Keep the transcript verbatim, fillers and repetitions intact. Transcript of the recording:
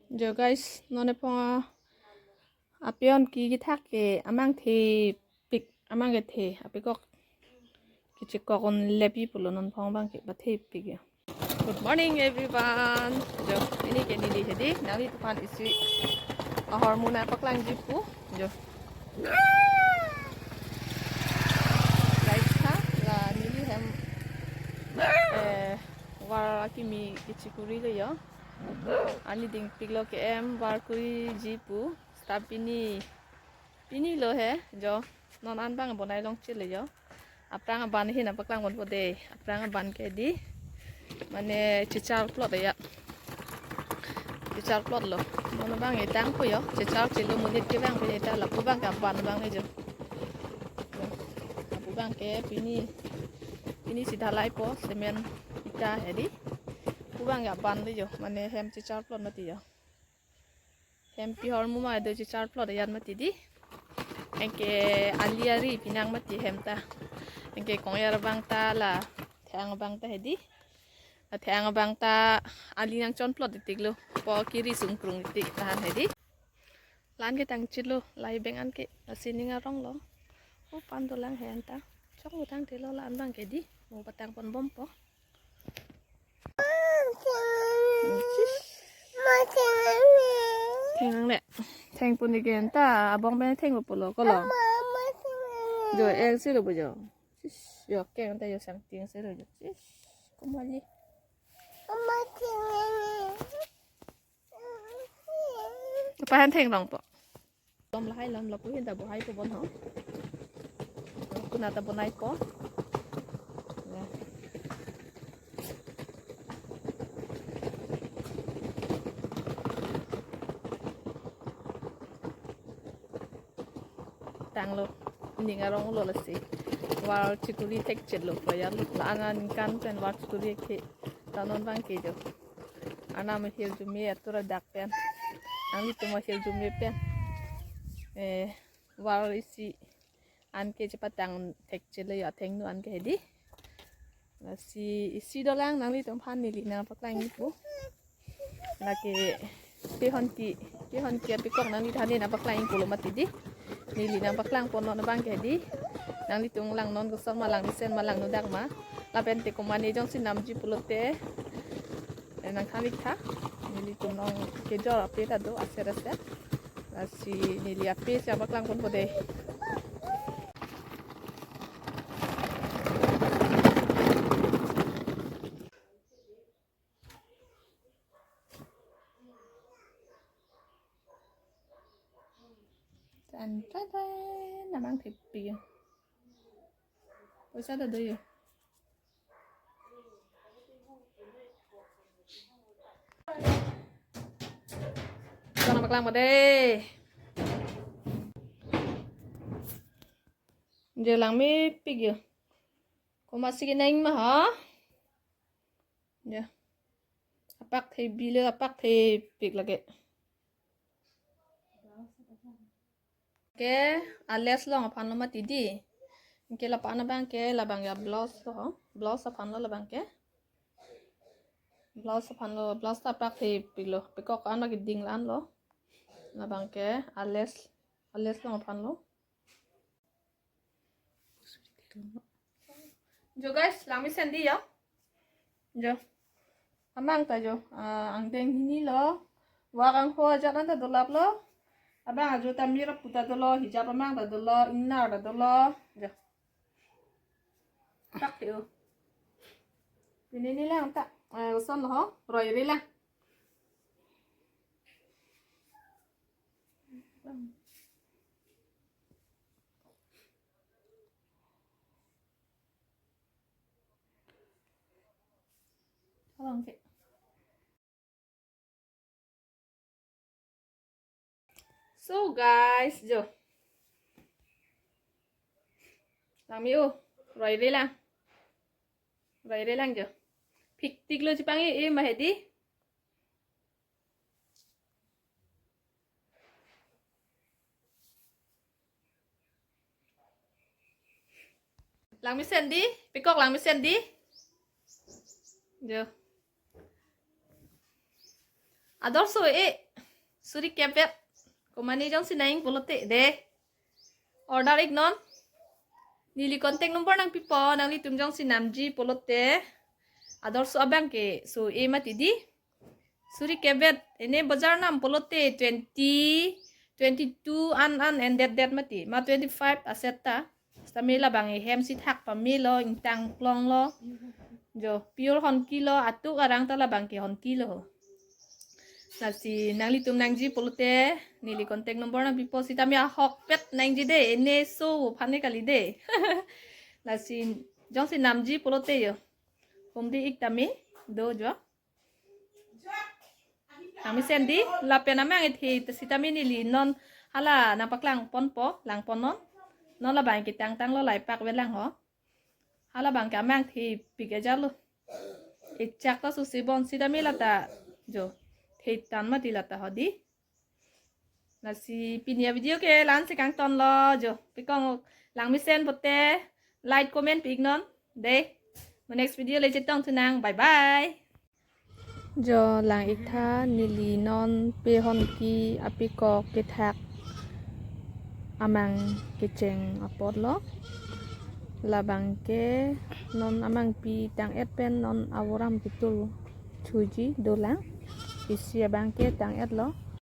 Jo guys, non ephong a-, apion ki kithak ke amang thepik, amang kethe, apikok kechekok un lepi pulo, non ephong abang ke bathepik ya. Good morning everyone. Jo, pini ke neli hedi, nanglitumphan isi ahormu nangpaklangji pu. Jo. Guys, ha, la neli hem, eh, war akimi kechikuri lo jo. Ani dingpiklo ke em war kuriji pu. Seta pini, pini lo he, jo. Non an abang bonai longchit lo jo. Aphrang aban ahin nangpaklang ponpo de. Aphrang aban ke di, mane chechar plot ya. Chechar plot lo. Non abang etang po jo. Chechar chelo, monit ke abang pini ta lapu abang ke aban abang le jo. Lapu abang ke pini, pini si dhalai po, cement ita hedi. Lapu abang ke aban le jo. Mane hem chechar plot mati jo. Hem pi ahormu ma do chechar plot yan mati di. Anke ali ari pinang mati hem ta. Anke kongyar abang ta la thang abang ta hedi. La thang abang ta ali nangchon plot titik lo. Po kiri sungkrung titik tahan hedi. La-an ke tangchit lo, lahei beng an ke, lasi ning arong lo. O pan dolang he anta. Chok utang telo la-an abang ke di. Mo patang ponbompo. Theng nangne. Theng puni ke anta, abong pen theng pulo kolo. Jo, eng si lo bo jo. Sis, jo, keng anta jo sang ting si lo jo. Sis, kumali. Apa han theng rong po? Lom lahai lom, lapu ahin ta bohai po bon ho. Kuna ta bonai po. Ya. Tanglo. Ning arong lo lasi. War chikuri thekchit lo, payar lo. La-an aningkan pen war chikuri ke. Ta non abang ke jo. Arnam ahirjume atur adak pen. Nanglitum ahirjume pen. Eh, war isi an ke chepatang thekchit lo ya, thengno an ke hedi. Lasi isi dolang, nanglitumphan neli nangpaklangji pu. Lake pehon ki, pehon ki apikok nangli than nangpaklangji pulo mati di. Neli nangpaklang pon non abang ke di. Nanglitum lang non koson ma, lang mesen ma, lang nodak ma. Lapen te komatne jongsi namji pulote, eh, nangthan ik tha. Nelitum non kejor ape ta do aser aser. Lasi neli ape si nangpaklang ponpo de. Tan, tan, tan, namang thepi. Poisa ta do jo. Sana paklang pa de. Jo, langmepik jo. Komatsi kenang ma ha? Jo. Apak thepik lo, apak thepik lake. Ke a-lace along aphan lo mati di. Ke lapu an abang ke labang ya blouse lo ho. Blouse aphan lo labang ke. Blouse aphan lo, blouse ta apak thepik lo. Pekok an abang ke ding la-an lo. Labang ke a-lace, a-lace along aphan lo. Jo guys, langmesen di jo. Jo. Amang ta jo. Ah, angdeng hini lo. Wak angho ajat an ta dolap lo. Abang ajo ta mir apu ta dolo, hijab amang ta dolo, inner ta dolo. Jo. Tak ti o. Pini neli lang ta. Eh, koson lo ho. Roire lang. Abang ke. So guys, jo. Langme o, roire lang. Roire lang jo. Phiktik lo chepang e, e ma hedi. Langmesen di, pekok langmesen di. Jo. Ador so e. Suri kep vet. Komane jongsi nang-ing pulote de. Order iknon. Neli contact number nangpipo, nanglitum jongsi namji pulote. Ador so abang ke so-e mati di. Suri kep vet. Ene bazar nam pulote twenty, twenty-two an an endet det mati. Ma twenty-five aset ta. Sitame labang ehem si thak pamelo, ingtang klonglo. Jo, pure honki lo, atuk arang ta labang ke honki lo. Lasi nanglitum nangji pulote, neli contact number nangpipo, sitame ahokpet nangji de, ene so aphan ne kali de. Lasi jongsi namji pulote jo. Home di ik tame, do jo. Nangmesen di, lapen amang ithi, sitame neli non hala nangpaklang ponpo, lang pon non. Non labang ke tangtang lo, lai pak velang ho. Hala abang ke amang thepik ajat lo. Echak ta susi bon sitame lata jo. Thetan mati lata ho di. Lasi pini avideo ke la-an si kangton lo jo. Pekong langmesen pote like comment pi iknon. De. Mo next video le chetong thunang. Bye bye. Jo lang ik tha, neli non pe honki apikok kethak amang kecheng apot lo. Labang ke non amangpi tang-et pen non avoram ketul thuji dolang. Isi abang ke tang-et lo.